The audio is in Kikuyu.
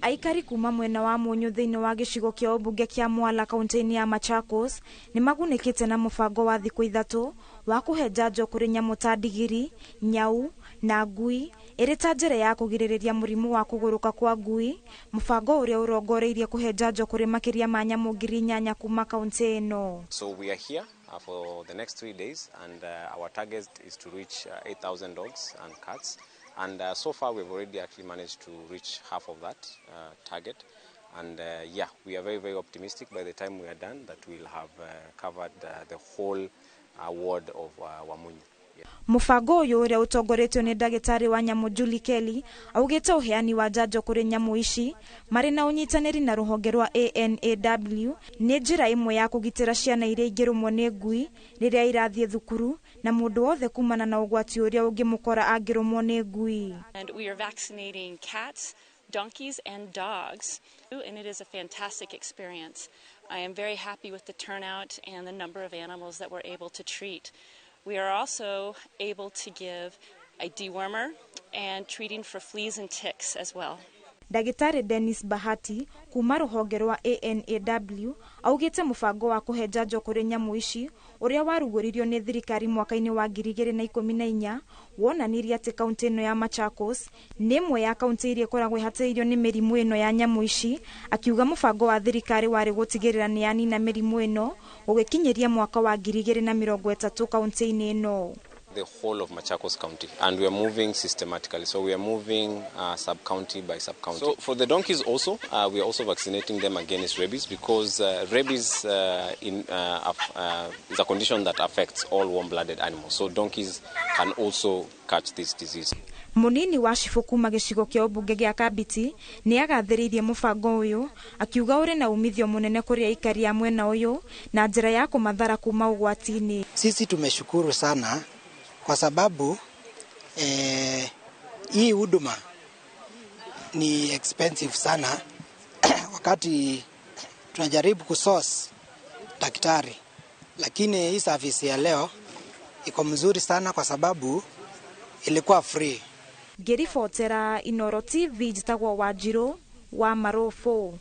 Aikari kuma mwena wa Munyu thĩinĩ wa gĩcigo kĩa ũmbunge kĩa Mwala kaunti-inĩ ya Machakos nĩ magunĩkĩte na mũbango wa thikũ 3 wa kũhe njanjo kũrĩ nyamũ ta ndigiri, nyau na ngui ĩrĩ ta njĩra ya kũgirĩrĩria mũrimũ wa kũgũrũka kwa ngui, mũbango ũrĩa ũrongoreirie kũhe njanjo kũrĩ makĩria ma nyamũ 8,000 kuma kaunti ĩno. So we are here for the next 3 days, and our target is to reach 8,000 dogs and cats. And so far we've already actually managed to reach half of that target. And yeah, we are very, very optimistic by the time we are done that we'll have covered the whole ward of Wamunyu. Yeah. Mũbango ũyũ ũrĩa ũtongoretio nĩ ndagĩtarĩ wa nyamũ Julie Kelly augĩte ũheani wa njanjo kũrĩ nyamũ ici marĩ na ũnyitanĩri na rũhonge rwa ANAW nĩ njĩra ĩmwe ya kũgitĩra ciana iria ingĩrũmwo nĩ ngui rĩrĩa irathiĩ thukuru na mũndũ wothe kumana na ũgwati ũrĩa ũngĩmũkora angĩrũmwo nĩ ngui. And we are vaccinating cats, donkeys and dogs, and it is a fantastic experience. I am very happy with the turnout and the number of animals that we're able to treat. We are also able to give a dewormer and treating for fleas and ticks as well. Ndagĩtarĩ Dennis Bahati kuma rũhonge rwa ANAW augĩte mũbango wa kũhe njanjo kũrĩ nyamũ ici ũrĩa warugũririo nĩ thirikari mwaka-inĩ wa 2014 wonanirie atĩ kaunti ĩno ya Machakos nĩ ĩmwe ya kaunti iria ĩkoragwo ĩhatĩrĩirio nĩ mĩrimũ ĩno ya nyamũ ici, akiuga mũbango wa thirikari warĩ gũtigĩrĩra nĩ yanina mĩrimũ ĩno gũgĩkinyĩria mwaka wa 2030 kaunti-inĩ ĩno. The whole of Machakos County, and we are moving systematically. So we are moving sub-county by sub-county. So for the donkeys also, we are also vaccinating them against rabies, because rabies is a condition that affects all warm-blooded animals. So donkeys can also catch this disease. Munini wa cibũ kuma gĩcigo kĩa ũmbunge gĩa Kabiti nĩ agathĩrĩirie mũbango ũyũ akiuga ũrĩ na umithio mũnene kũrĩ aikari a mwena ũyũ na njĩra ya kũmathara kuma ũgwati-inĩ. Sisi tumeshukuru sana kwa sababu hii huduma ni expensive sana wakati tunajaribu kusource daktari, lakini hii service ya leo iko mzuri sana kwa sababu ilikuwa free. Ngĩribotera Inooro TV njĩtagwo Wanjirũ wa Marũbũ.